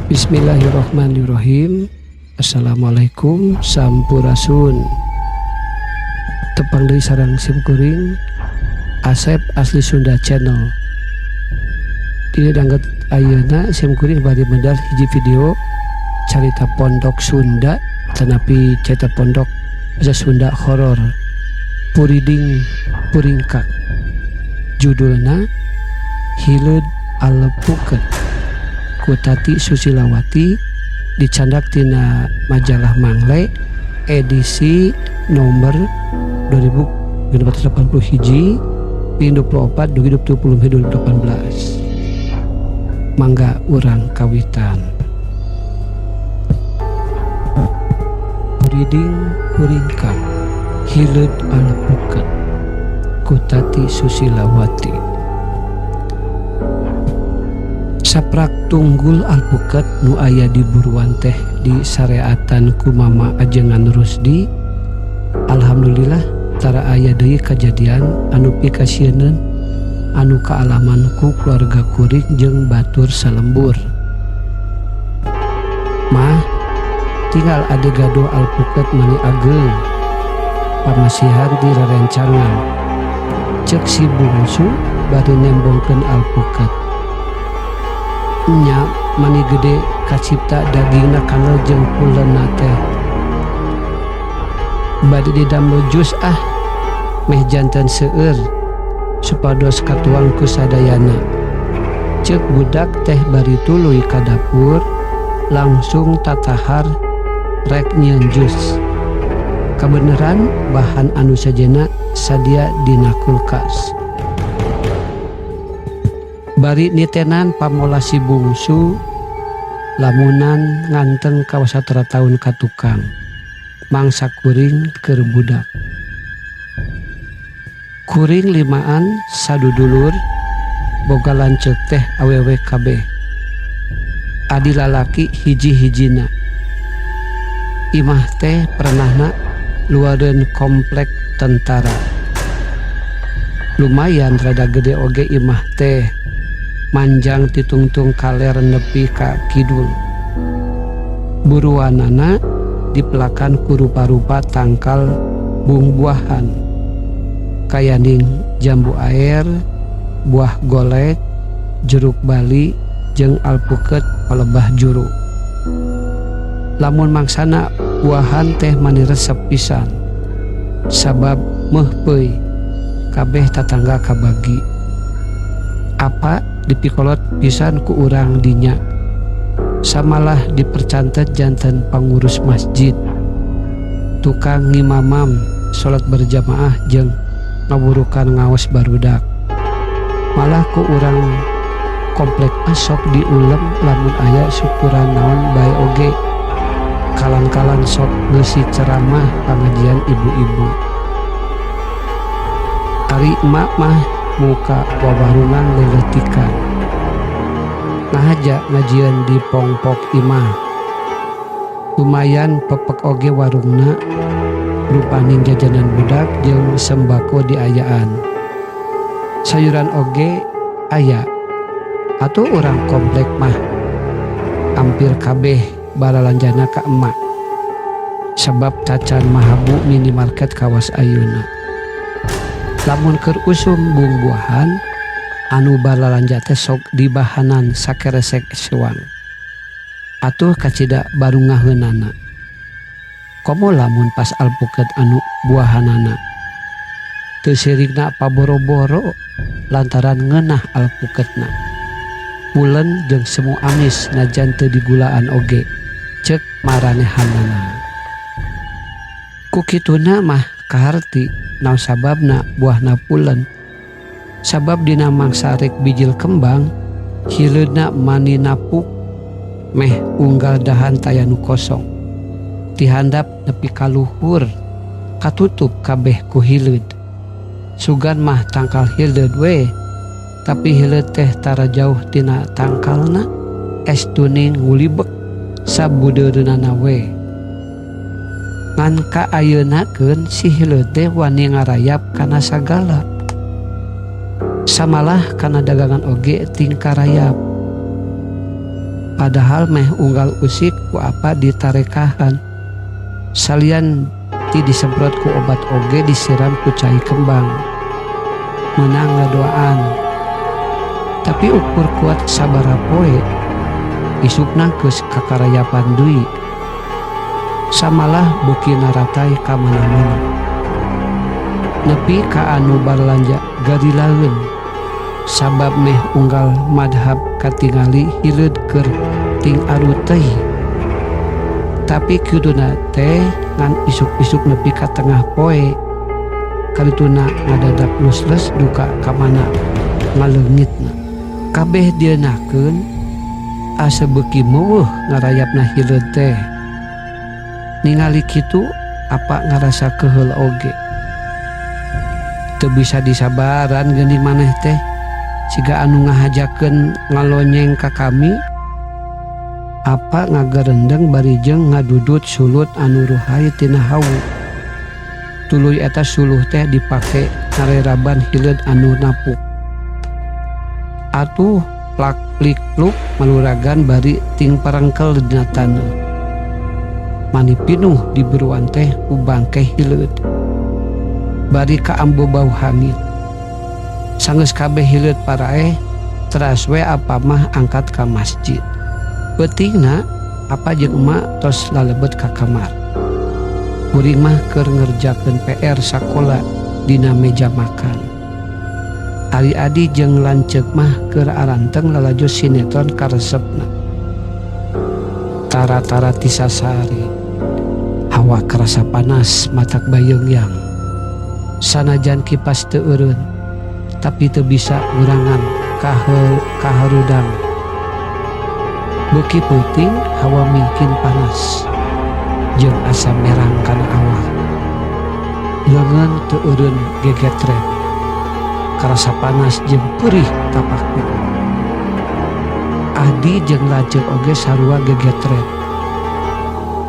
Bismillahirrahmanirrahim. Assalamualaikum, sampurasun. Tepang deui sareng sim kuring, Asep Asli Sunda Channel. Di danget ayeuna sim kuring bade medar hiji video carita pondok Sunda, tanapi carita pondok bahasa Sunda horor, Puriding Puringkak. Judulna Hileud Alpuket, ku Tati Susilawati, dicandak tina majalah Mangle edisi nomor 2680 hiji ping 24 2020 2018. Mangga urang kawitan. Puriding Puringkak, Hileud Alpuket, ku Tati Susilawati. Saprak tunggul alpuket nu aya di buruan teh di sareatan ku Mama Ajengan Rusdi. Alhamdulillah, tara aya deui kajadian anu pikasieuneun anu kaalaman ku keluarga kuring jeung batur salembur. Mah, tinggal ade gaduh alpuket mani ageng, pamasihan di rerencangan, cek si bungsu bari nembongkeun alpuket. Nya, mani gede, kacipta dagingna kanal jeung pulenna teh. Bade didamel jus ah, meh janten seueur supados katuang ku sadayana, cek budak teh bari tuluy ka dapur langsung tatahar rek nyieun jus. Kabeneran bahan anu sejenna sadia dina kulkas. Bari nitenan pamolah si bungsu lamunan nganteng kawasatara taun ka tukang mangsa kuring keur budak. Kuring limaan sadudulur, boga lanceuk teh awewe kabeh, adi lalaki hiji-hijina. Imah teh pernahna luareun komplek tentara. Lumayan rada gede oge imah teh, manjang titungtung kaler nepi ka kidul. Buruanana dipelakan ku rupa-rupa tangkal bungbuahan, kayaning jambu air, buah golek, jeruk bali, jeung alpuket palebah juru. Lamun mangsana buahan teh mani resep pisan, sabab meuhpeuy, kabeh tatangga kabagi. Apa dipikolot pisan ku urang dinya, samalah dipercantet janten pangurus masjid, tukang ngimamam salat berjamaah jeung ngawurukan ngaos barudak. Malah ku urang komplek sok diulem lamun aya syukuran naon bae oge. Kalan-kalan sok ngeusi ceramah pangajian ibu-ibu. Ari emak mah muka wawarungan leletikan, ngahaja ngajieun di pongpok imah. Lumayan pepek oge warungna, rupaning jajanan budak jeung sembako diayaan, sayuran oge aya. Atuh urang komplek mah hampir kabeh balalanjana ka emak, sebab tacan mahabu minimarket kawas ayeuna. Lamun keur usum bungbuahan, anu balalanja teh sok dibahanan sakeresek sewang. Atuh kacida baru ngaheunana, komo lamun pas alpuket anu buahanana teu sirikna paboro-boro lantaran ngeunah alpuketna, pulen jeung semu amis najan teu digulaan oge, cek maranehanana. Ku kituna mah kaharti naon sababna buahna pulen, sabab dina mangsa rek bijil kembang, hileudna mani napuk meh unggal dahan taya nu kosong. Ti handap nepi ka luhur katutup kabeh ku hileud. Sugan mah tangkal hileud we, tapi hileud teh tara jauh tina tangkalna, es tuning ngulibek sabudeureunana we. Ngan kaayeunakeun si hileud teh wani ngarayap kana sagala, samalah kana dagangan oge tingkah rayap. Padahal meh unggal usik ku Apa ditarekahan. Salian ti disemprot ku obat oge disiram ku cai kembang. Meunang ngadoaan. Tapi ukur kuat sabaraha poe, isukna geus kakarayapan deui. Samalah beuki naratay ka mana-mana. Nepi ka anu baralanja garilaeun sabab meh unggal madhab katingali hileud keur ting aruteuy. Tapi kuduna teh ngan isuk-isuk nepi ka tengah poe. Karituna ngadadak lusles duka ka mana ngaleungitna. Kabeh dieunakeun asa beuki meuweuh ngarayapna hileud teh. Ningali kitu Apa ngarasa keheul oge. Teu bisa disabaran geuning maneh teh siga anu ngahajakeun ngalonyeng ka kami. Apa ngagerendeng bari jeung ngadudut sulut anu ruhai tina hawu. Tuluy eta suluh teh dipake ngareraban hileud anu napuk. Atuh plak plik pluk maluragan bari ting parengkel dina taneuh. Mani pinuh di buruan teh ku bangke hileud. Bari kaambu bau hangit. Sanggeus kabeh hileud paraeh, teras we Apa mah angkat ka masjid. Peutingna Apa jeung emak tos lalebet ka kamar. Kuring mah keur ngerjakeun PR sakola dina meja makan. Ari Adi jeung lanceuk mah keur aranteng lalajo sinetron karesepna. Tara-tara ti sasare. Hawa karasa panas matak bayeungyang. Sanajan kipas teu eureun, tapi teu bisa ngurangan kaharudang. Beuki peuting hawa mingkin panas jeung asa merang kana awak. Leungeun teu eureun gegetren. Karasa panas jeung perih tapakna. Adi jeung lanceuk oge sarua gegetren.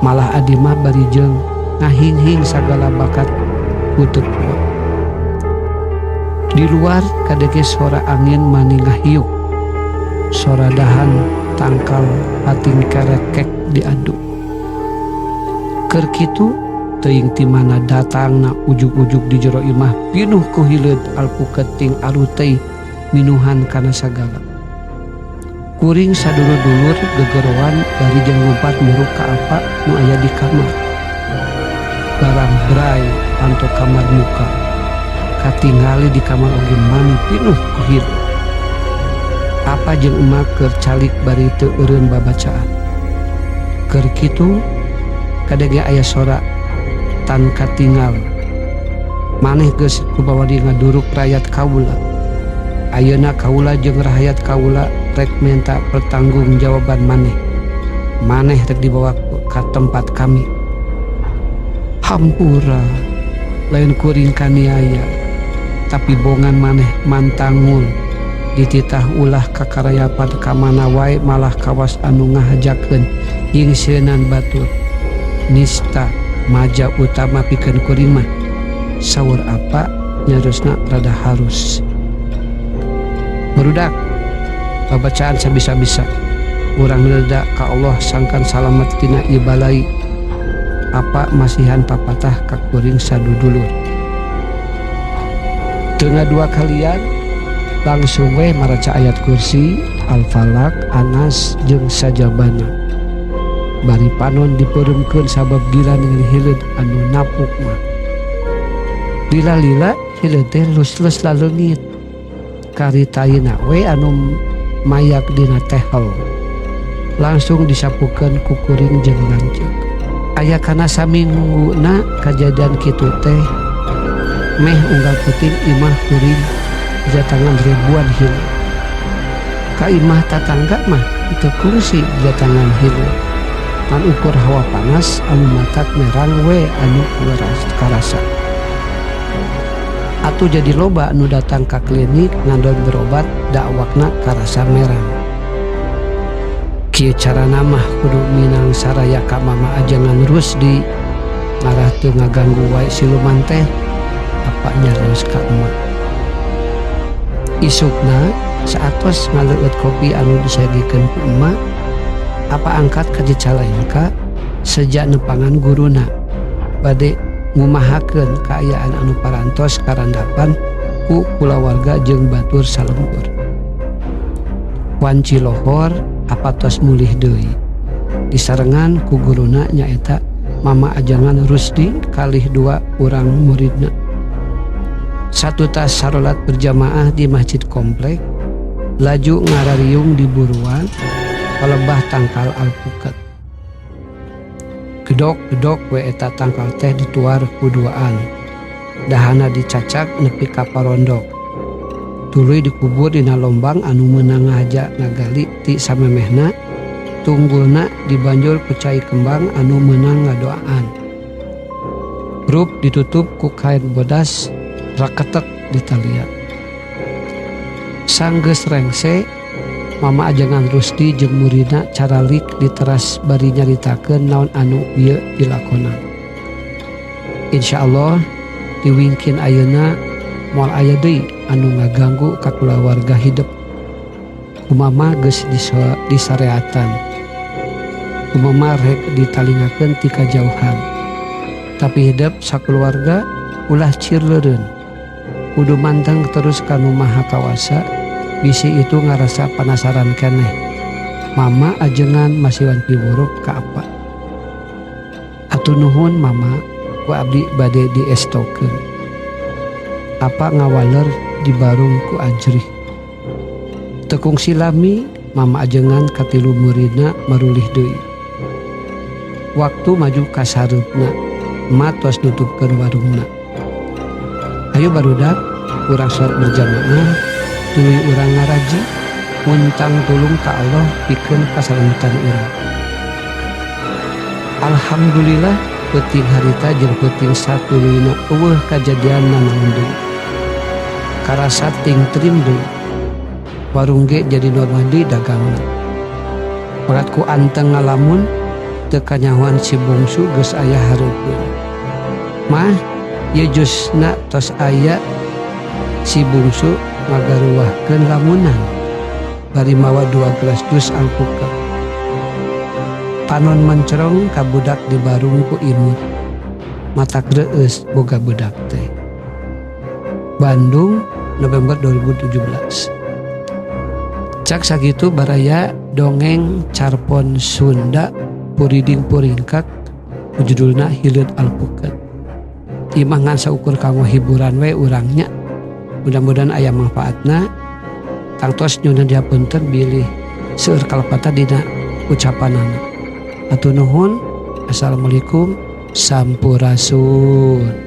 Malah Adi mah bari jeung ngahinghing sagala bakat ku teu kuat. Di luar kadenge sora angin mani ngahiuk. Sora dahan tangkal pating kerekek diadu. Keur kitu teuing ti mana datangna ujug-ujug di jero imah pinuh ku hileud alpuket ting aruteuy minuhan kana sagala. Kuring sadulur-dulur gegeroan bari jeung lumpat muruk ka Apa nu aya di kamar. Barang bray panto kamar muka. Katingali di kamar oge mani pinuh ku hileud. Apa jeung emak keur calik bari teu eureun babacaan. Keur kitu kadenge aya sora tan katingal. Maneh geus kubawadi ngaduruk rayat kaula. Ayeuna kaula jeung rahayat kaula rek minta pertanggungjawaban maneh. Maneh rek dibawa ka tempat kami. Hampura lain kuring kaniaya, tapi bongan maneh mantangul dititah ulah kakarayapan ka mana wae malah kawas anu ngahajakeun nyingsieunan batur. Nista maja utama pikeun kuring mah. Saur Apa nyariosna rada halus. Barudak babacaan sabisa-bisa. Urang nyeleda ka Allah sangkan salamet tina ieu balai. Apa masihan papatah ka kuring sadudulur. Teu ngadua kalian langsung we maraca ayat kursi, Al-Falaq, Anas jeung sajabana. Bari panon dipeureumkeun sabab gila ningali hileud anu napuk mah. Lila-lila hileud teh lus-lus laleungit. Kari taina we anu mayak dina tehel. Langsung disapukeun ku kuring jeung lanceuk. Aya kana samingguna kajadian kitu teh meh unggal peuting imah kuring didatangan ribuan hileud. Ka imah tatangga mah teu kungsi didatangan hileud. Ngan ukur hawa panas anu matak merang we anu karasa. Atuh jadi loba anu datang ka klinik ngandon berobat dakwakna karasa merang. Kieu carana mah kudu minang saraya ka Mama Ajengan Rusdi ngarah teu ngaganggu wae siluman teh apa nyarios ka emak. Isukna saatos ngaleueut kopi anu disagikeun ku emak, Apa angkat ka Cicalengka seja nepangan guruna bade ngumahakeun kaayaan anu parantos karandapan ku kulawarga jeung batur salembur. Wanci lohor Apa tos mulih deui disarengan ku guruna, nyaeta Mama Ajengan Rusdi kalih dua urang muridna. Satutas sarolat berjamaah di masjid komplek, laju ngarariung di buruan palebah tangkal alpukat. Gedok-gedok we eta tangkal teh dituar ku duaan, dahana dicacak nepi ka parondok, tuluy dikubur dina lombang anu meunang ngahaja ngagali ti samemehna. Tunggulna dibanjur ku cai kembang anu meunang ngadoaan. Grup ditutup ku kain bodas raketek ditalian. Sanggeus rengse, Mama Ajengan Rusdi jeung muridna caralik di teras bari nyaritakeun naon anu ieu dilakonan. Insya Allah diwingkin ayeuna moal aya deui anu ngaganggu ka kulawarga hidep. Ku Mama geus disareatan. Ku Mama rek ditalingakeun ti kajauhan. Tapi hidep sakeluarga ulah cirleureun. Kudu manteng terus ka Nu Maha Kawasa, bisi itu ngarasa panasaran keneh. Mama Ajengan masihan piwuruk ka Apa. Hatur nuhun, Mama, ku abdi bade diestokeun. Apa ngawaler dibarung ku ajrih. Teu kungsi lami Mama Ajengan katilu muridna marulih deui. Waktu maju ka sareupna, Ma tos nutupkeun warungna. Hayu barudak, urang salat berjamaah, tuluy urang ngaraji, muntang tulung ka Allah pikeun kasalamatan urang. Alhamdulillah, peuting harita jeung peuting satuluyna euweuh kajadian nanaon deui. Karasa tingtrim deui. Warung ge jadi normal deui dagangna. Pegat ku anteng ngalamun, teu kanyahoan si bungsu geus aya hareupeun. "Mah, ieu jusna tos aya," si bungsu ngagaruahkeun lamunan bari mawa dua gelas jus alpukat. Panon mencrong ka budak dibarung ku imut. Matak reueus boga budak teh. Bandung, November 2017. Cak sakitu baraya dongeng carpon Sunda Puriding Puringkak, judulna Hileud Alpukat. Ieu mah ngan saukur kanggo hiburan we urang nya. Mudah-mudahan aya manfaatna. Tangtos nyuhun dihapunten bilih seueur kalepatan dina ucapanana. Hatur nuhun. Assalamualaikum. Sampurasun.